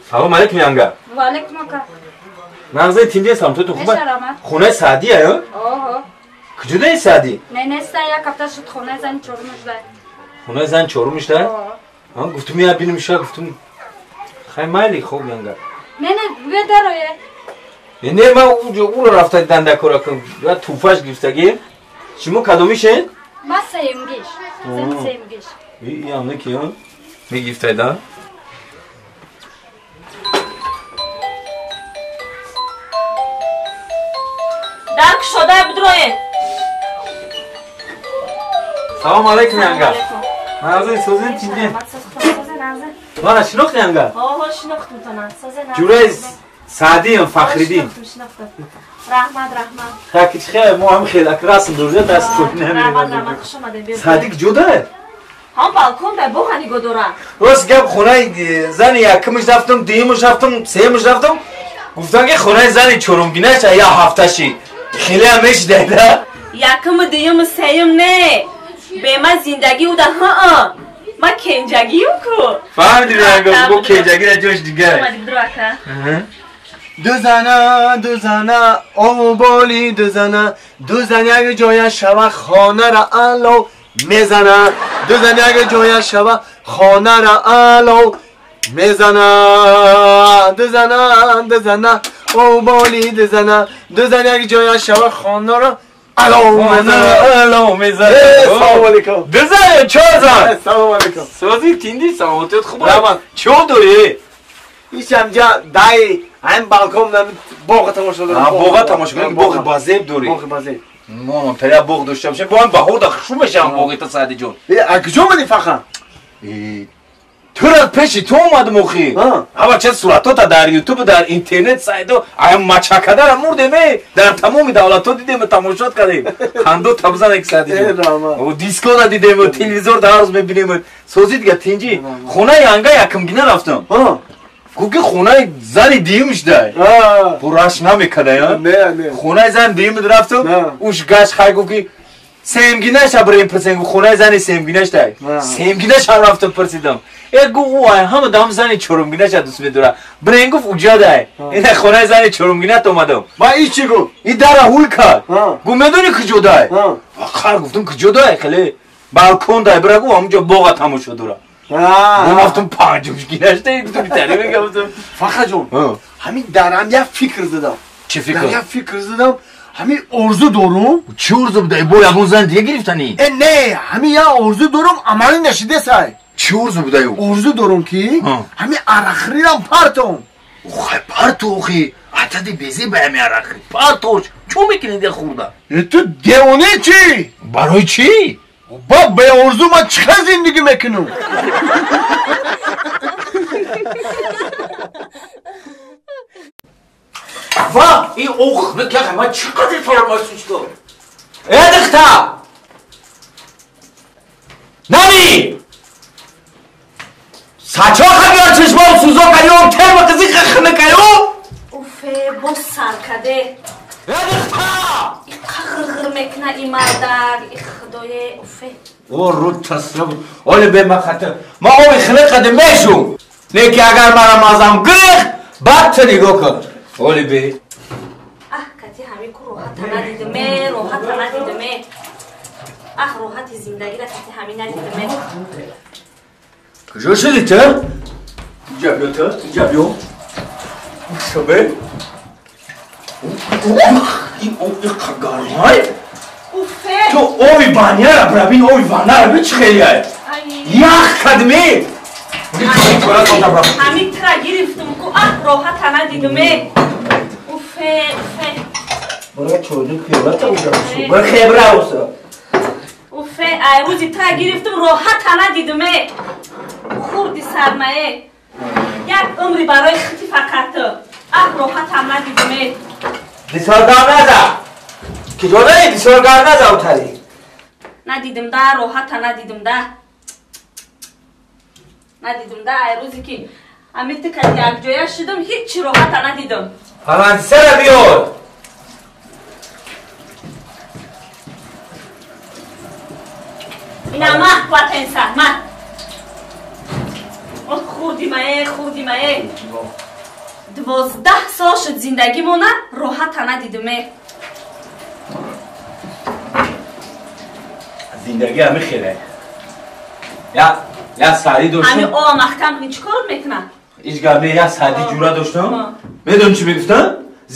Салом алейкум янга. Ва алейкум ака. Нағзаи тинҷе самтотун хуб? Хонаи Саъдия ё? Оҳо. Куҷодаи Саъдӣ? Не, неста, як ҳафта шуд хонаи зани чорумаш дай. Хонаи зани чорумаш дай? Оҳо. Гуфтум я биним ша, гуфтум хай майли хоб янга. Не, не, бия дарое. Не, не, ман уро рафта дидан дакора кун. Я туфаш гирифтагӣ. Шумо кадомишед? Ма сеюмгиш. Зани сеюмгиш. И ам ки он? Мегирифтайда? Дар кушода бидроед. Салом алейкум янга. Нағзаи созин тинҷе. Мана шинохти янга? Оҳо, шинохтум тона. Созин. Ҷураи Саъдиям Фахриддин. Шинохтум. Раҳмат, раҳмат. Так чихе мо ҳам хел акрасм дурза даст кӯ намерем. Раҳмат, раҳмат, хуш омадед. Саъдӣ куҷо дорад? Ҳам балкон дар боға нигоҳ дорад. Рост гап хонаи зани якумаш рафтам, дуюмаш рафтам, сеюмаш рафтам. Гуфтам ки хонаи зани чорумгинаша я ҳафташи. Хеле ҳам мешидаида. Якум, дуюм, сеюм не. Бе ман зиндагӣ уда ҳа. Ман кенҷагиюм ку. Фаҳмидӣ ранго, бо кенҷагира ҷош дигар. Ду зана, ду зана, ову боли ду зана, ду зан як ҷоя шава хонара алов мезана, ду зан як ҷоя шава хонара алов мезана, ду зана, ду зана, ову боли ду зана, ду зан як ҷоя шава хонара алов мезана, алов мезана. Салом алейкум. Ду зан ё чор зан? Салом алейкум. Сози тинди саломатият хуб аст. Чо дорӣ? Ишамҷа дай ҳам балкон боға тамошо дорам. Боға тамошо кунем, боғи базеб дорӣ. Боғи базеб. Мо таря боғ дошта бошем, бо ҳам баҳор да хушу мешавам боғи та Саъдӣ ҷон. А куҷо омадӣ фахан? Тура пеши ту омадам охи. Ҳама ча суратота дар ютуб, дар интернет сайдо, ая мачакадара мурдем, дар тамоми давлатҳо дидем, тамошот кардем. Хандо табзан як Саъдӣ ҷон. Дискора дидем, телевизор дар ҳар рӯз мебинем. Созӣ дига тинҷӣ. Хонаи янга якумгина рафтам. Гуфт ки хонаи зани дуюмш дай. Бураш намекарда, я? Хонаи зани дуюм рафтам, уш гашт хай гуфт ки сеюмгинаша бирем пурсем, хонаи зани сеюмгинаш дай. Сеюмгинаша рафтам пурсидам. Э гуфт ӯ ҳама дам зани чорумгинаша дӯст медорад. Бирем гуфт уҷа дай. Ина хонаи зани чорумгинат омадам. Ба и чӣ гуфт? И дара ҳуй кард. Гуфт медонӣ куҷо дай? Қар гуфтам куҷо дай? Хеле балкон дай. Бира гуфт ҳамунҷо боға тамошо дорад. Ман рафтам панҷумгинашта гуфтам битари мегуфтам. Фахраҷон, ҳамин дарам як фикр задам. Чӣ фикр? Як фикр задам. Ҳамин орзу дорум. Чӣ орзу будай? Бо ягон зан дига гирифтанӣ? Э не, ҳамин як орзу дорум, амалӣ нашидесай. Чӣ орзу будай? Орзу дорум ки ҳамин арақхӯрирам партом. Охай парту охи, атади безӣ ба ҳамин арақхӯрӣ. Партош, чӣ мекунӣ де хӯрда? Э ту девона чӣ? Барои чӣ? Ба беорзу ман чӣ хел зиндагӣ мекунам? Ва, и ох, накяха, ман чӣ қадр фаромӯш шуд? Э духта! Нами! Сачоха биёр чашмом сӯзо кардӣ, терма қизи хнакаю? Уфе, боз сар каде. Э духта! Иқа ғирғир мекуна и мардак, и худое, уфе. О, рӯ тасраб. Оле бе ма хатир. Ма оби хнақаде мешум. Леки агар мара мазам гирихт, баъд ту нигоҳ кун. Оле бе. Аҳ, кати ҳамин ку роҳата надидиме, роҳата надидиме. Аҳ, роҳати зиндагиро кати ҳамин надидиме. Куҷо шудӣ ту? Инҷа биё ту, инҷа биё. Шабе. Ин об иқа гармай. Уфе. Ту оби баняра бира бин, оби ваннара бин чӣ хелияй. Ях кадме. Ҳамин тира гирифтум ку, аҳ, роҳата надидиме. Уфе, уфе. Бира чойни хебрата уҷа. Бира хебра уса. Уфе, ай рӯзи тира гирифтум, роҳата надидиме. Хурди сармае. Як умри барои хити фақат. Аҳ, роҳатам надидиме. Дисоргар наза. Киҷо дарӣ? Дисоргар наза утарӣ. Надидим да, роҳата надидим да. Надидим да, ай рӯзе ки ҳамин ту кати якҷоя шудам, ҳеҷ роҳата надидам. Фалонсара биёр. Ина мах платенса, мах. Хурдимае, хурдимае. 12 сол шуд зиндагимона роҳата надидиме. Зиндагӣ ҳами хеле. Я саъди доштам. Ҳами о маҳкам кунӣ чӣ кор мекунад? Ҳеҷ гап не, я саъди ҷура доштам. Медонӣ чӣ мегуфтам?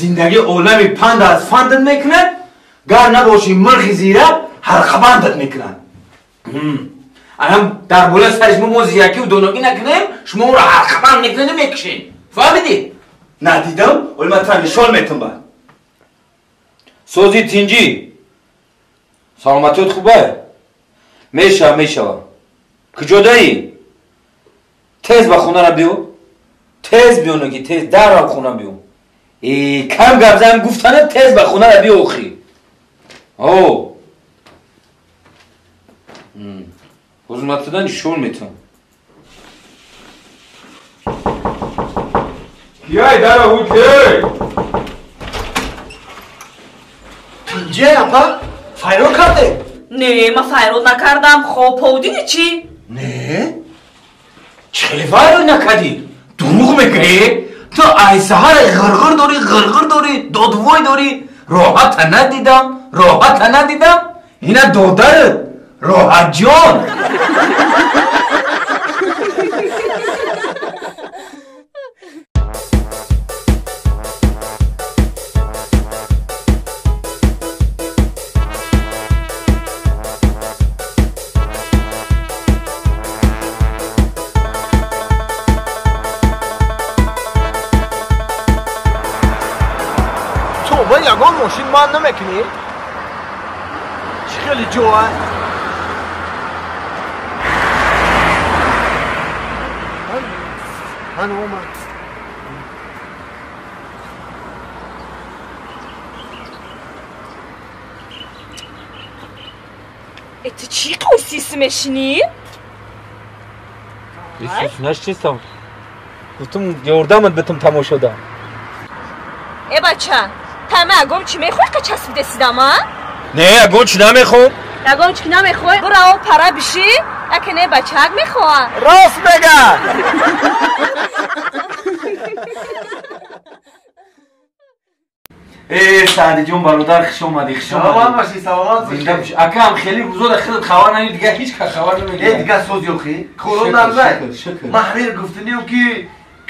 Зиндагӣ олами панд аз фандат мекунад, гар набошӣ мирхи зирак ҳалқабандат мекунад. Алан дар болаи сари шумо мо зиракиву доногӣ накунем, шумо ӯро ҳалқабанд мекунеду мекушем. Фаҳмидӣ? Надидам, оли ман тура нишон метум бад. Сози тинҷӣ. Саломатиёт хубе? Мешава, мешава. Куҷодаӣ? Тез ба хонара биё. Тез биё ноги, тез дарав хона биё. Кам гап зан гуфтана тез ба хонара биё охи. О. Ҳузматида нишон метам. Кияй дара ҳуҷей? Тинҷе апа? Файрод карде? Не, ма файрод накардам. Хоб повдиди чӣ? Не? Чӣ хеле файрод накардӣ? Дурӯғ мегӯӣ? Ту ай саҳара ғирғир дорӣ, ғирғир дорӣ, додвой дорӣ. Роҳата надидам, роҳата надидам. Ина додарат, Роҳатҷон. Ягон мошин ман намекунӣ? Чӣ хеле ҷоа? Ман омад. Ту чӣ қосис мешинӣ? Нашчистам. Гуфтум ёрдамат битум тамошода. Э бача, тама ягон чӣ мехоҳӣ ка часпидесидам, а? Не, ягон чӣ намехоҳам. Ягон чӣ намехоҳӣ? Бурао пара бишӣ, яке не бачаак мехоҳад. Рост мега! Э, Саъдиҷон бародар, хуш омадӣ, хуш омадӣ. Саломат бошӣ, саломат бошӣ. Зинда бошӣ. Акам хеле рӯзода худат хабар надидӣ, дигар ҳеҷ кас хабар намегирад. Э, дигар соз ёхӣ? Корон нарзай. Ман ҳамин гуфтанем ки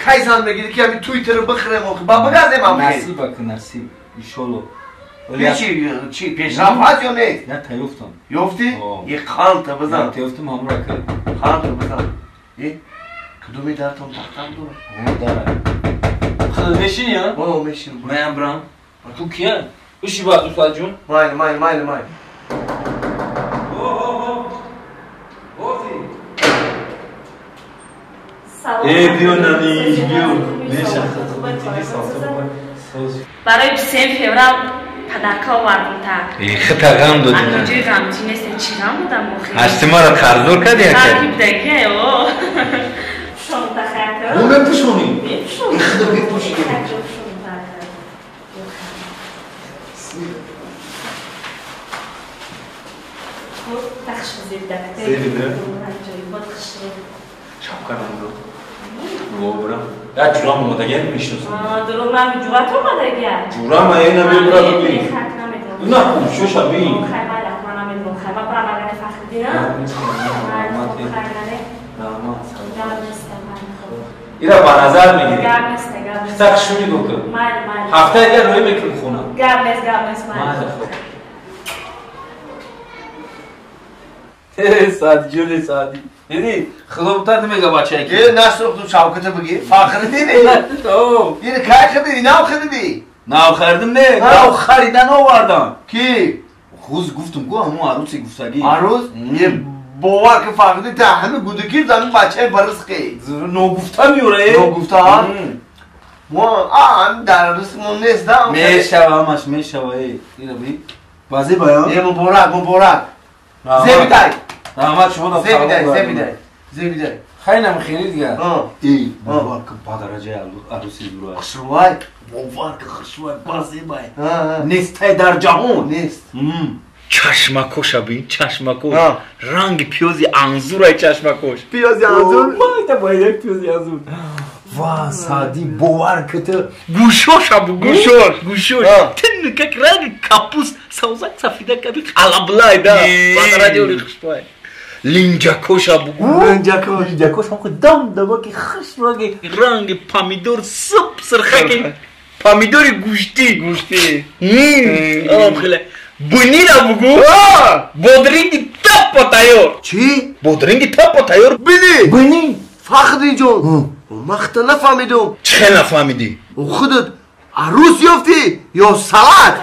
кай зан мегирӣ ки ҳамин туйтеро бихӯрем охи, ба бигазем ҳам. Насиб ака, насиб. Иншолло. Чи чи пешрафт ҳаст ё нест? На, таёфтам. Ёфтӣ? Е қанта бизан. Таёфтам ҳамро ака. Қанта бизан. Е, кудуми дартон тахтам дорад? О, дара. Худат мешинӣ, а? О, мешинам. Маям бирам. Ту кия? Биши баъд устодҷон. Майли, майли, майли, майли. Э, биё нани, биё. Барои 23 феврал падарка овардам та. Э, хита ғам додӣ на. Ҷои ғамчӣ нест, чӣ ғам додам охи? Ҳашти маро қарздор кардӣ ака? Ҳар кибдагия, о. Пушонда хака. Мо мепӯшонӣ? Мепӯшонӣ. Худо мепӯшонӣ. Шапка надод. Добра. Я ҷурам омадагия мешиносам. Дурӯғ нагӯ, ҷурат омадагия? Ҷурам ая намебурад бин. На, шоша бин. Хай майла, ман намедонам. Хай ма брам агар Фахриддин. Раҳмат. Ира ба назар мегирӣ. Гап нест, гап нест. Хита хушум нигоҳ кун. Майли, майли. Ҳафтаи дигар рӯй мекунем хона. Гап нест, гап нест, майли. Майли, хуб. Саъдиҷони Саъди. Дидӣ? Худо бутар намега бачае ки. Е, насухту шавката бигӣ. Фахриддин. О. Ин кай хадидӣ? Нав хадидӣ? Нав харидам не, нав харидан овардам. Ки? Хуз гуфтум ку ҳамун арӯси гуфтагӣ. Арӯс? Е, бовар ки Фахриддин та ҳами гудакир ҳами бачаи барисқи. Ногуфта меёра, э? Ногуфта? Мо, а, ҳами дар ризқмон нест, да? Мешава ҳамаш, мешава, э. Ина би. Баъзе баён? Е, муборак, муборак. Зебидай. Раҳмат шумо да. Зебидай, зебидай. Зебидай. Хайнам хеле дигар. Эй, бовар ки ба дараҷаи арӯси зура. Хушрӯвай. Бовар ки хушрӯвай, базебай. Нестай дар ҷаҳон. Нест. Чашмакоша бин, чашмакош. Ранги пиёзи анзурай чашмакош. Пиёзи анзур? Майда майда пиёзи анзур. Ва, Сади, бовар кита. Гӯшоша бу, гӯшош, гӯшош. Тин как ранги капуст, савзак сафида каби алаблай да. Баъд радиои хушбай. Линҷакоша бу. Линҷакош. Линҷакош ҳам худ дам дамаки хуш ранги ранги помидор суп сирхаки. Помидори гӯштӣ. Гӯштӣ. Алам хеле. Бунира бугу. Бодринги таппа тайёр. Чӣ? Бодринги таппа тайёр. Бини. Бини. Фахриҷон, махта нафаҳмидум. Чӣ хел нафаҳмидӣ? Худат арӯс ёфтӣ ё салат?